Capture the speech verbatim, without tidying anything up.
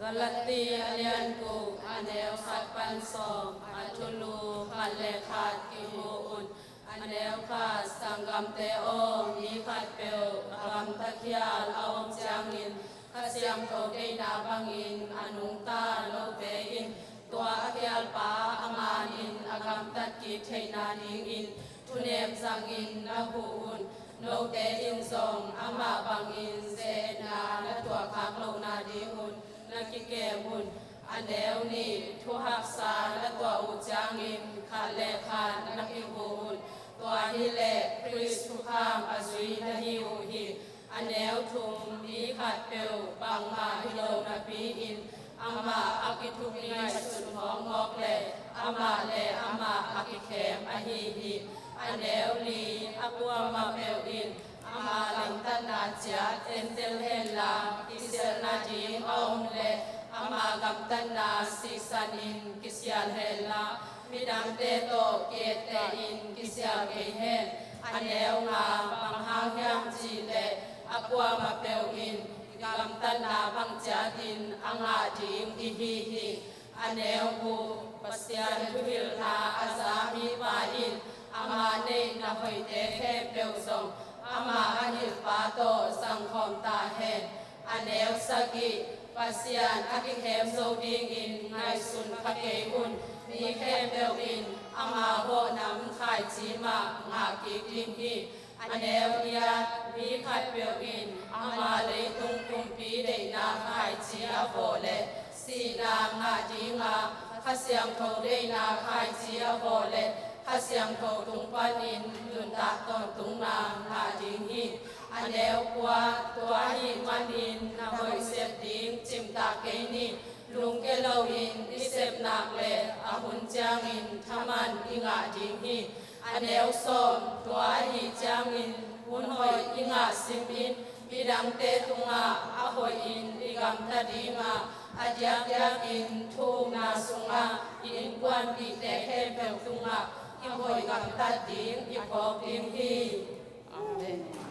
Galati a lian guk, a neu khat pan sawm. A thulu: Khat le khat kimu un. A neu khat: Sanggamte aw, mi khatpeuh a gamta khial a om ciangin Kha Siangtho deihna bangin a nungta note in tua a khialpa a manin a gamtat kik theihna dingin thunem zangin na huh un. Note in zong amah bangin ze-etna na tuahkhak lohna dingun na kikem un. A neu nih: Thuhaksa na tuah uh ciangin khat le khat na kihuh un. Tua hileh Khrist thukham a zui na hi uh hi. A neu thum: Mi khatpeuh bangmah hi lo napi-in amah a kithuk ngaihsun mawkmawk le amah le amah a kikhem ahi hi. A neu li: A kuamah peuh in ama lamtatna ciat entel henla, kisialhna ding a om le ama gamtatna siksanin kisial henla, midangte tawh ki-ettehin kisial kei hen. A neu nga: Bang hang hiam cih leh a kuamah peuh in i gamtatna bang ciatin a ngah ding i hi hi. A neu guk: Pasian thuhilhna a za mipa in ama neih na hoihte khempeuh zong ama a hilhpa tawh zangkhawm ta hen. A neu sagih: Pasian a kikhem zo dingin ngaihsun kha kei un. Mi khempeuh in ama vawh nam khaici mah ngah kik ding hi. A neu giat: Mi khatpeuh in ama leitung kumpi deihna khaici a vawh leh sihna ngah dinga, Kha Siangtho deihna khaici a vawh leh Kha Siangtho tung panin nuntak tawntungna ngah ding hi. A neu kua: Tua ahih manin na hoih sep ding cimtak kei ni. Lungke loin i sep nak leh a hun ciangin thaman i ngah ding hi. A neu sawm: Tua ahih ciangin hun hoih i ngah simin midangte tungah a hoihin i gamta dinga, a diakdiakin thu-ukna sungah i innkuanpihte khempeuh tungah i hoih gamtat ding i phawk ding hi. Amen.